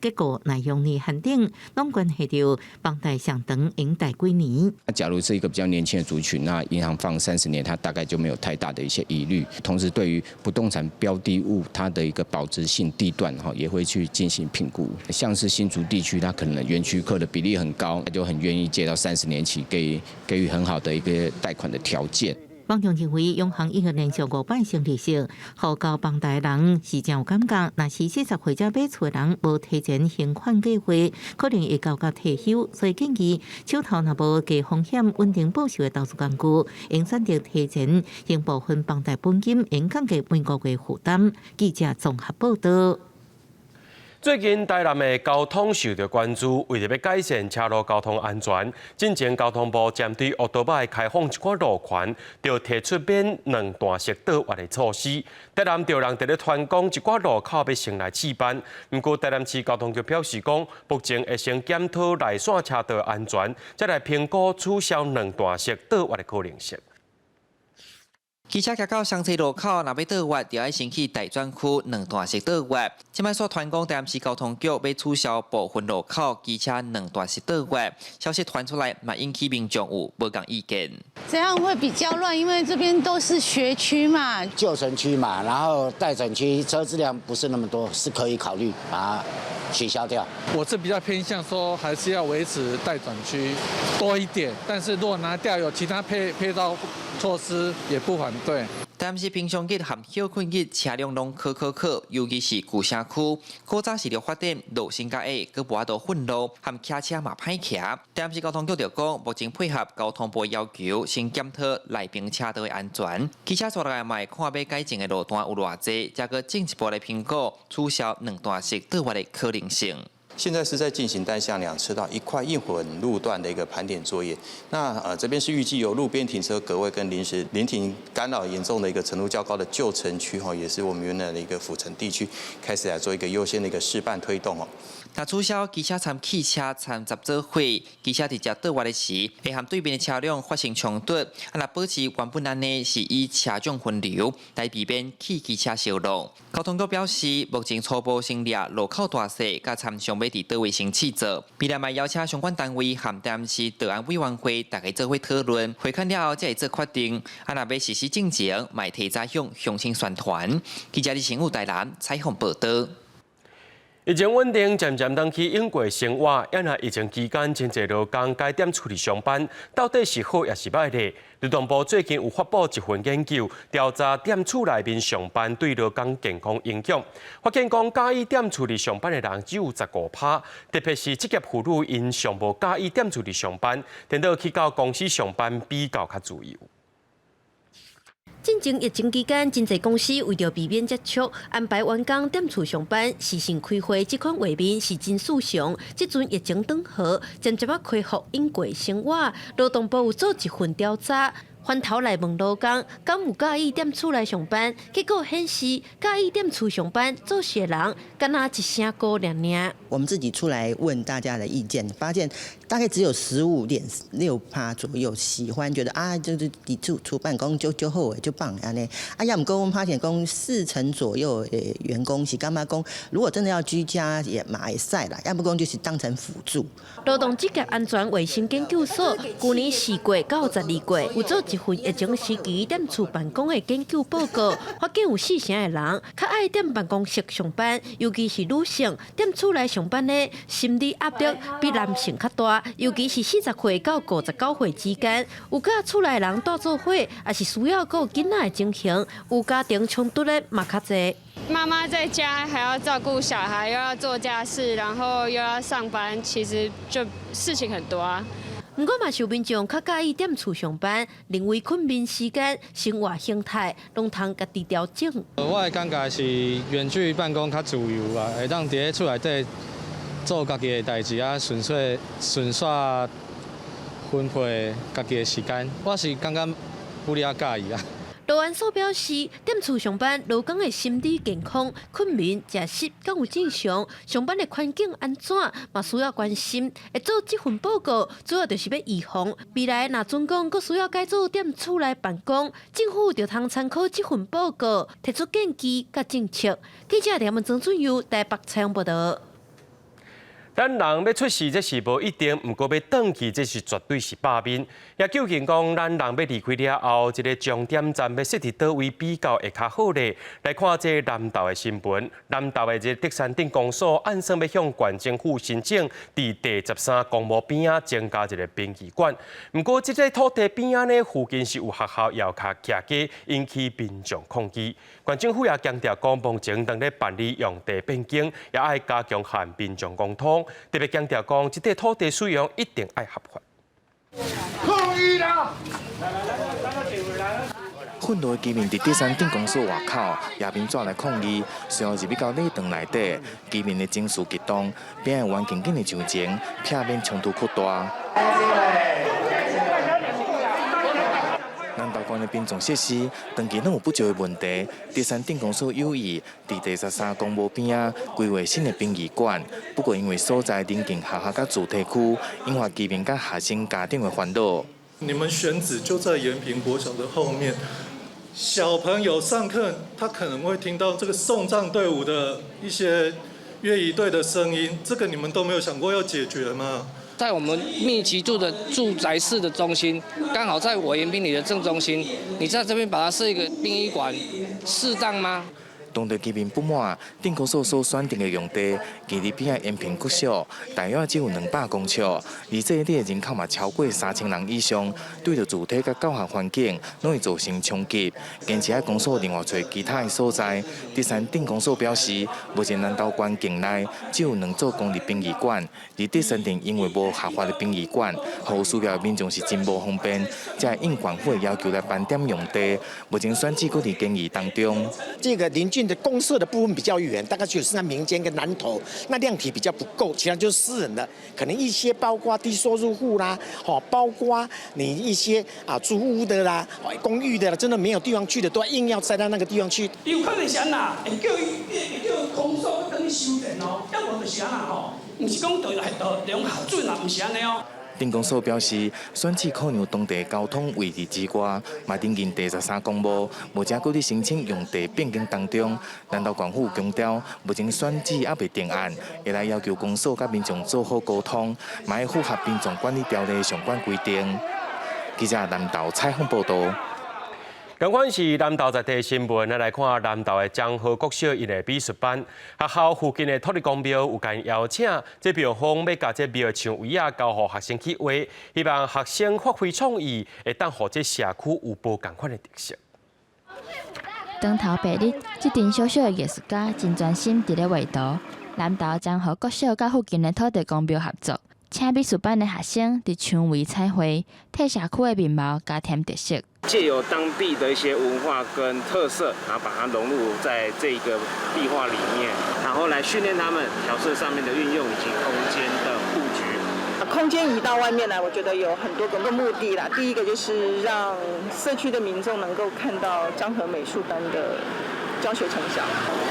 結構耐用年限等，攏關係著房貸上長會貸幾年。那假如是一個比較年輕的族群，那銀行放30年，它大概就沒有太大的一些疑慮。同時，對於不動產標的物，它的一個保值性地段，哈，也會去進行評估。像是新竹地區，它可能園區客的比例很高，就很願意借到30年期，給予很好的一個貸款的條件。網友認為，央行已經連續五擺升利息，予交房貸的人是誠有感覺。若是40歲才買厝的人無提前還款計劃，可能會交到退休。所以建議手頭若無低風險、穩定報酬的投資工具，應選擇提前還部分房貸本金，會降低每個月負擔。記者綜合報道。最近台南的交通受到關注，為著欲改善車路交通安全，進前交通部針對歐多擺開放一寡路權，就提出免兩段式倒彎的措施。台南著人佇咧傳講一寡路口欲先來試辦，毋過台南市交通局表示講，目前會先檢討內線車道安全，再來評估取消兩段式倒彎的可能性。機車行到雙溪路口，若欲倒彎，就愛先去待轉區兩段式倒彎。這擺煞傳講台南市交通局欲取消部分路口機車兩段式倒彎，消息傳出來，嘛引起民眾有無仝意見。這樣會比較亂，因為這邊都是學區嘛，舊城區嘛，然後待轉區車子量不是那麼多，是可以考慮把它取消掉。我是比較偏向說，還是要維持待轉區多一點，但是如果拿掉有其他配套措施，也不反對。但是平常日和歇睏日，車輛攏可可可，尤其是舊城區，古早時著發展路身較矮，閣無法度分路，和騎車嘛歹騎。台南市交通局就講，目前配合交通部要求，先檢討內爿車道的安全。機車續落來嘛會看欲改進的路段有偌濟，才閣進一步來評估取消兩段式倒彎的可能性。現在是在進行單向兩車道一塊硬混路段的一個盤點作業。那這邊是預計由路邊停車格位跟臨時臨停干擾嚴重的一個程度較高的舊城區，哈，也是我們原來的一個府城地區，開始來做一個優先的一個示範推動哦。若取消機車摻汽車摻雜做伙，機車佇這倒彎的時，會和對面的車輛發生衝突。啊，若保持原本按呢，是以車種分流來避免汽機車相挵。交通局表示，目前初步先掠路口大細，佮參詳欲佇佗位先試做。未來嘛邀請相關單位和台南市道安委員會大家做伙討論，會勘了後才會做決定。啊，若欲實施進前，嘛會提早向鄉親宣傳。記者李新武台南採訪報導。疫情穩定，漸漸轉去應過生活。猶若疫情期間，真濟勞工改踮厝裡上班，到底是好抑是䆀咧？勞動部最近有發布一份研究，調查踮厝內面上班對勞工健康影響，發現講佮意踮厝裡上班的人只有15%，特別是職業婦女，𪜶上無佮意踮厝裡上班，顛倒去到公司上班比較較自由。進前疫情期間，真濟公司為著避免接觸，安排員工踮厝上班，視訊開會這款畫面是真時常。這陣疫情轉好，漸漸仔恢復應過生活。勞動部有做一份調查，翻頭來問勞工，敢有佮意踮厝內上班？結果顯示，佮意踮厝上班做事的人，敢若一成高爾爾。我們自己出來問大家的意見，發現大概只有15.6%左右喜歡，覺得啊，就是佇厝厝辦公就好的，就棒按呢。啊，猶毋過阮發現講四成左右的員工是感覺講，如果真的要居家也嘛會使啦，猶毋過就是當成輔助。勞動職業安全衛生研究所舊年4月到12月有做一份疫情時期踮厝辦公的研究報告，發現有四成的人較愛踮辦公室上班，尤其是女性踮厝內上班的心理壓力比男性較大，尤其是40歲到59歲之間，有佮厝內人蹛做伙，抑是需要顧囡仔的情形，有家庭衝突的嘛較濟。媽媽在家還要照顧小孩，又要做家事，然後又要上班，其實就事情很多啊。毋過嘛，有民眾較佮意踮厝上班，認為睏眠時間、生活形態攏通家己調整。我的感覺是遠距辦公較自由啊，會當佇咧厝內底做家己的代誌啊，順遂順煞分配家己的時間。我是感覺不哩較佮意啊。勞安所表示，踮厝上班，勞工的心理健康、睏眠、食食敢有正常，上班的環境按怎，嘛需要關心。會做這份報告，主要就是欲預防未來若準講閣需要改做踮厝內辦公，政府就通參考這份報告，提出建議佮政策。記者梁文曾俊佑台北採訪報導。咱人欲出世，這是無一定；毋過欲轉去，這是絕對是百面。也究竟講，咱人欲離開了後，這個終點站欲設佇佗位比較會較好咧？來看這個南投的新聞，南投的這個德山鎮公所按算欲向縣政府申請，佇第13公墓邊仔增加一個殯儀館。毋過，這個土地邊仔呢，附近是有學校，也有較徛家，引起民眾抗議。縣政府也強調講，目前當咧辦理用地變更，也愛加強和民眾溝通。特別強調講，這塊土地使用一定愛合法。抗議啦！憤怒的居民佇竹山鎮公所外口攑面紙來抗議，隨後入去到禮堂內底，居民的情緒激動，邊仔員緊緊的上前，避免衝突擴大。南投縣的殯葬設施長期攏有不足的問題，竹山鎮公所有意佇第13公墓邊仔規劃新的殯儀館，不過因為所在鄰近學校佮住宅區，引發居民佮學生家長的煩惱。你們選址就在延平國小的後面，小朋友上課，他可能會聽到這個送葬隊伍的一些樂儀隊的聲音，這個你們都沒有想過要解決嗎？在我們密集住的住宅式的中心，剛好在我延平里的正中心，你在這邊把它設一個殯儀館，適當嗎？當地居民不滿，鎮公所所選定的用地，距離邊仔延平國小大約只有200公尺，而這裡的人口嘛超過3000人以上，對著住宅佮教學環境攏會造成衝擊。堅持愛公所另外揣其他的所在。竹山鎮公所表示，目前南投縣境內只有兩座公立殯儀館，而竹山鎮因為無合法的殯儀館，予需要的民眾是真無方便，才會應縣府的要求來盤點用地。目前選址閣佇研議當中。這個鄰近的公設的部分比較遠，大概就是那民間跟南投，那量體比較不夠，其他就是私人的，可能一些包括低收入戶啦，包括你一些啊租屋的啦、公寓的啦，真的沒有地方去的，都硬要塞到那個地方去。有可能是按那，會叫伊，會叫公所轉去修電哦，抑無就是按那吼，毋是講就來就量核准啦，毋是按呢哦。鎮公所表示，選址考量當地交通位置之外，嘛鄰近第13公墓，目前閣佇申請用地變更當中。南投縣府強調，目前選址猶未定案，會來要求公所佮民眾做好溝通，嘛愛符合殯葬管理條例相關規定。記者南投採訪報導。仝款是南投在地新聞，咱來看南投的漳和國小𪜶的美術班，學校附近的土地公廟有共𪜶邀請，這廟方欲共這廟的牆圍仔交予學生去畫，希望學生發揮創意，會當予這社區有無仝款的特色。當頭白日，這陣小小的藝術家真專心佇咧畫圖。南投漳和國小佮附近的土地公廟合作，請美術班的學生佇牆圍彩繪，替社區的面貌加添特色。借由當地的一些文化跟特色，然後把它融入在這個壁畫裡面，然後來訓練他們調色上面的運用以及空間的布局。空間移到外面來，我覺得有很多個目的啦。第一個就是讓社區的民眾能夠看到漳和美術班的教學成效。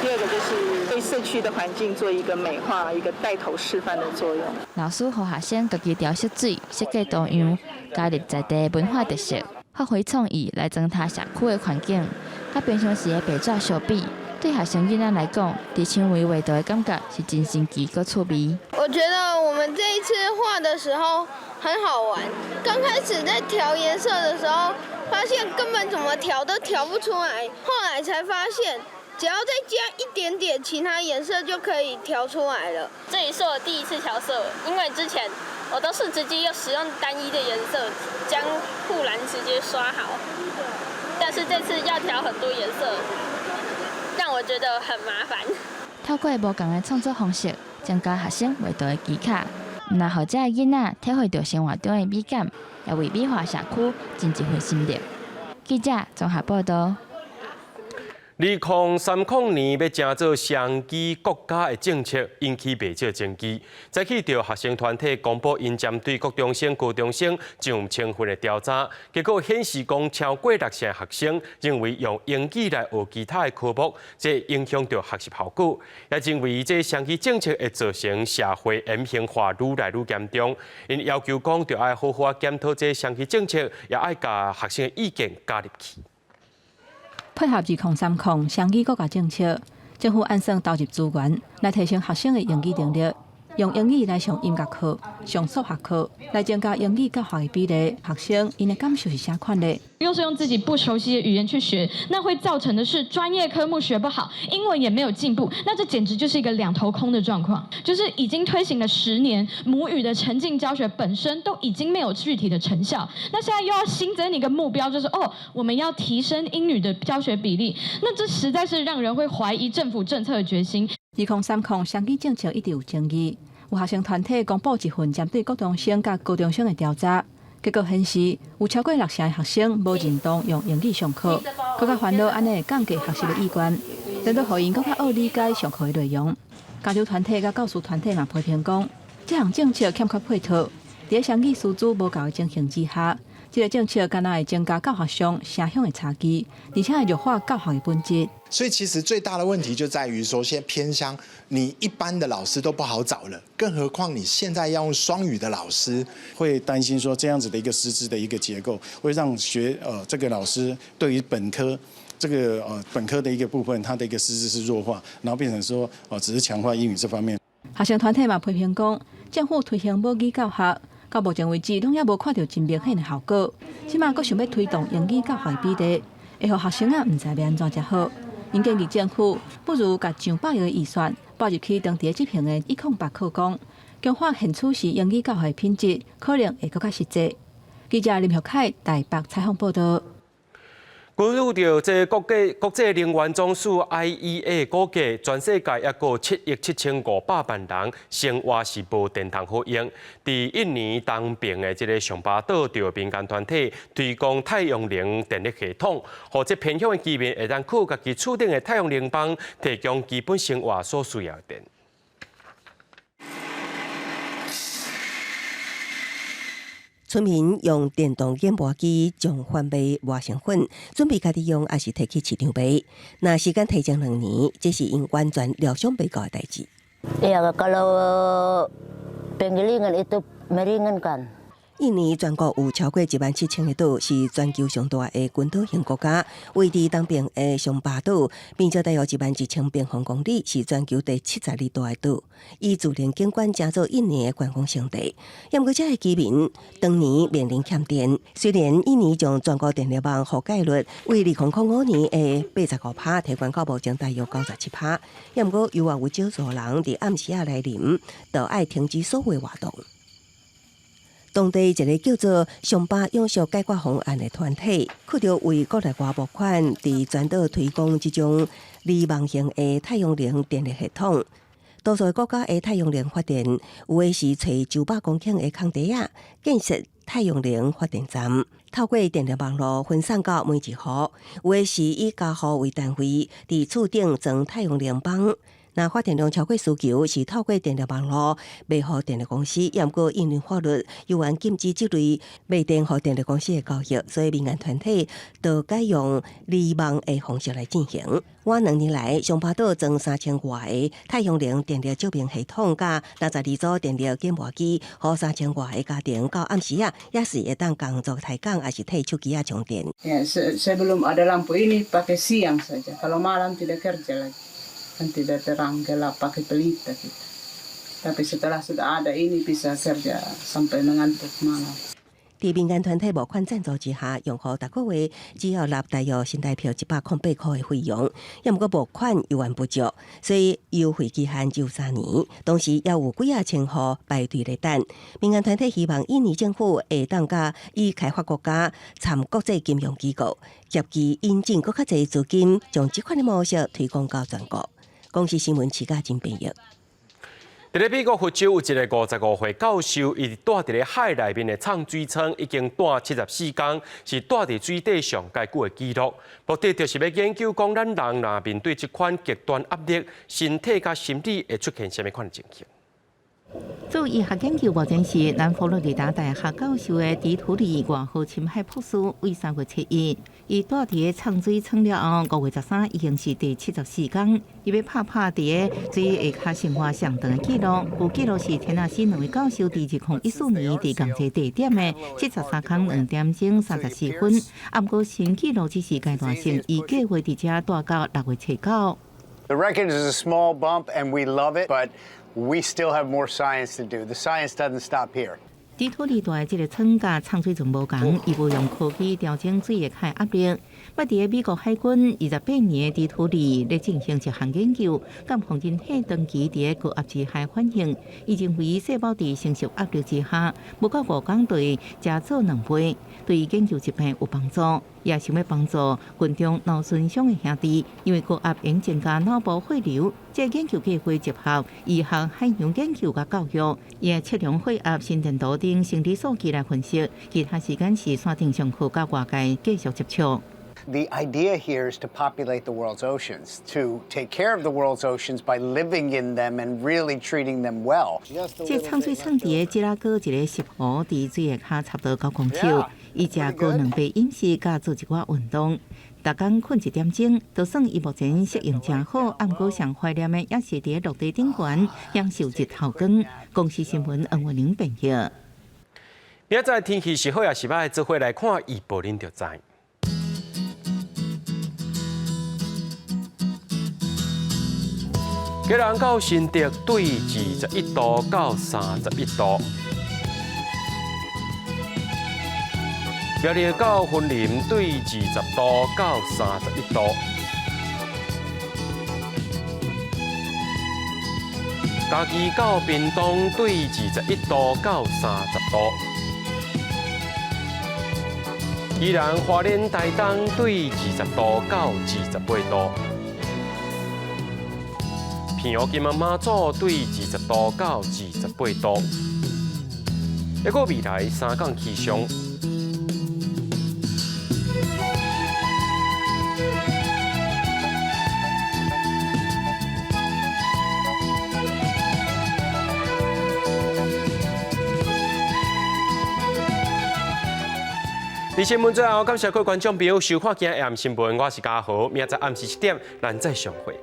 第二個就是對社區的環境做一個美化、一個帶頭示範的作用。老師予學生家己調色水、設計圖樣，加入在地文化特色。發揮創意來增添社區的環境，佮平常時的白紙相比，對學生囡仔來講，佇牆圍畫圖的感覺是真神奇閣趣味。我覺得我們這一次畫的時候很好玩。剛開始在調顏色的時候，發現根本怎麼調都調不出來，後來才發現，只要再加一點點其他顏色就可以調出來了。這也是我第一次調色，因為之前我都是直接用使用單一的顏色將護欄直接刷好，但是這次要調很多顏色，讓我覺得很麻煩。透過無仝的創作方式，增加學生畫圖的技巧，毋但予遮的囡仔體會著生活中的美感，也為美化社區盡一份心力。記者綜合報導。2030年欲成做雙語國家的政策，引起袂少爭議。早起著學生團體公布𪜶針對國中生、高中生上千份的調查，結果顯示講超過六成學生認為用英語來學其他的科目，這影響著學習效果，也認為這雙語政策會造成社會扁平化愈來愈嚴重。𪜶要求講，著愛好好檢討這雙語政策，也愛共學生的意見加入去。配合2030雙語國家政策，政府按算投入資源來提升學生的英語能力，用英語來上音樂課、上數學課，來增加英語教學的比例。學生𪜶的感受是啥款的？又是用自己不熟悉的語言去學，那會造成的是專業科目學不好，英文也沒有進步，那這簡直就是一個兩頭空的狀況。就是已經推行了10年，母語的沉浸教學本身都已經沒有具體的成效，那現在又要新增一個目標，就是哦，我們要提升英語的教學比例，那這實在是讓人會懷疑政府政策的決心。2030雙語政策一直有爭議，有學生團體公布一份針對國中生佮高中生的調查，結果顯示，有超過六成的學生無認同用英語上課，閣較煩惱按呢會降低學習的意願，顛倒予𪜶閣較惡理解上課的內容。家長團體佮教師團體嘛批評講，這項政策欠缺配套，佇雙語師資無夠的情形之下，這个政策敢若會增加教學上城鄉的差距，而且會弱化教學的本質。所以其實最大的問題就在於說，現在偏鄉你一般的老師都不好找了，更何況你現在要用雙語的老師，會擔心說這樣子的一個師資的一個結構，會讓這個老師對於本科這個本科的一個部分，他的一個師資是弱化，然後變成說哦只是強化英語這方面。學生團體嘛批評講，政府推行母語教學，到目前為止攏猶無看著真明顯的效果。這馬閣想欲推動英語教學的比例，會予學生仔毋知欲按怎才好。𪜶建議政府不如共上百億的預算撥入去當地執行的108課綱，強化現處時英語教學的品質，可能會閣較實際。記者林玉凱台北採訪報導。根據著這國際能源總署 IEA 估計，全世界猶閣7億7500萬人生活是無電通好用。佇印尼東爿的這个上巴島，著民間團體推廣太陽能電力系統，予這偏鄉的居民會當靠家己厝頂的太陽能板提供基本生活所需要的電。村民用電動研磨機將番麥磨成粉，準備家己用，抑是提去市場賣。若時間提前2年，這是𪜶完全料想袂到的代誌。 Iya, kalau penggilingan itu meringankan. 印尼全國有超過1萬7千个島，是全球上大的群島型國家。位佇東爿的松巴島，面積大約1萬1000平方公里，是全球第72大的島。以自然景觀成做印尼的觀光勝地。毋過，遮的居民當年面臨欠電。雖然印尼將全國電力網覆蓋率為2005年的85%提懸到目前大約97%，毋過猶原有少數人佇暗時仔來臨，就愛停止所有活動。當地一个叫做“松巴永續解決方案”的團體，靠著為國內外募款，佇全島推廣這種離網型的太陽能電力系統。多數國家的太陽能發電，有的是揣900公頃的空地仔，建設太陽能發電站，透過電力網路分送到每一戶；有的是以家戶為單位，佇厝頂裝太陽能板。若發電量超過需求，是透過電力網路賣予電力公司。毋過印尼法律猶原禁止這類賣電予電力公司的交易，所以民間團體就改用離網的方式來進行。倚2年來，松巴島裝3000外个太陽能電力照明系統，佮62組電力研磨機，予3000外个家庭到暗時仔，也是會當工作抬槓，抑是替手機仔充電。 Ya, sebelum ada lampu ini pakai siang saja. Kalau malam tidak kerja lagi. Kan tidak terang gelap pakai pelita kita. Tapi setelah sudah ada ini bisa kerja sampai mengantuk malam. 佇民間團體募款贊助之下，用戶逐個月只要納大約新台幣108塊的費用，抑毋過募款猶原不足，所以優惠期限只有3年。同時，猶有幾仔千戶排隊咧等。民間團體希望印尼政府會當佮已開發國家參國際金融機構協議引進閣較濟資金，將這款的模式推廣到全國。公視新聞徐家珍編譯。佇咧美國佛州有一个55歲教授，伊蹛佇咧海內面的藏水倉已經蹛74工，是蹛佇水底上蓋久的紀錄。目的就是欲研究講，咱人若面對這款極端壓力，身體佮心理會出現啥物款的情形。做醫學研究目前是南佛羅里達大學教授的迪圖里外號深海博士，為3月7日，伊蹛佇咧藏水倉了後，5月13已經是第74工，伊欲拍破佇咧水下跤生活上長的紀錄。舊紀錄是田納西兩位教授佇2014年佇仝一个地點的73工2點鐘34分。毋過新紀錄只是階段性，伊計劃佇遮蹛到6月7日。 The record is a small bump, and we love it, but we still have more science to do. The science doesn't stop here. 迪托利蹛的這个倉佮藏水船無仝，伊無用科技調整水下跤壓力。捌佇美國海軍28年的底土裡咧進行一項研究，敢予人體長期佇高壓之下反應。伊認為細胞佇承受壓力之下，無夠5工對食做2倍，對研究疾病有幫助，也想欲幫助群眾腦損傷的兄弟，因為高壓會增加腦部血流。這個研究計劃結合醫學海洋研究佮教育，伊會測量血壓、心電圖等生理數據來分析。其他時間是線頂上課佮外界繼續接觸。 The idea here is to populate the world's oceans, to take care of the world's oceans by living in them and really treating them well. 這藏水藏佇個吉拉哥一个濕湖，佇水下跤差不多9公尺。伊食高蛋白飲食，佮做一寡運動，逐工睏一點鐘，就算伊目前適應誠好，毋過上懷念的，也是佇陸地頂懸享受日頭光。公視新聞黃文玲編譯。明仔載天氣是好抑是䆀，做伙來看預報，恁就知。基隆到新竹對21度到31度，苗栗到雲林對20度到31度，嘉義到屏東對21度到30度，宜蘭花蓮台東對20度到28度。澎湖金門馬祖對20度到28度，一個未來3工氣象。佇新聞最後，感謝各位觀眾朋友收看今日暗新聞，我是嘉豪，明仔載暗時7點，咱再相會。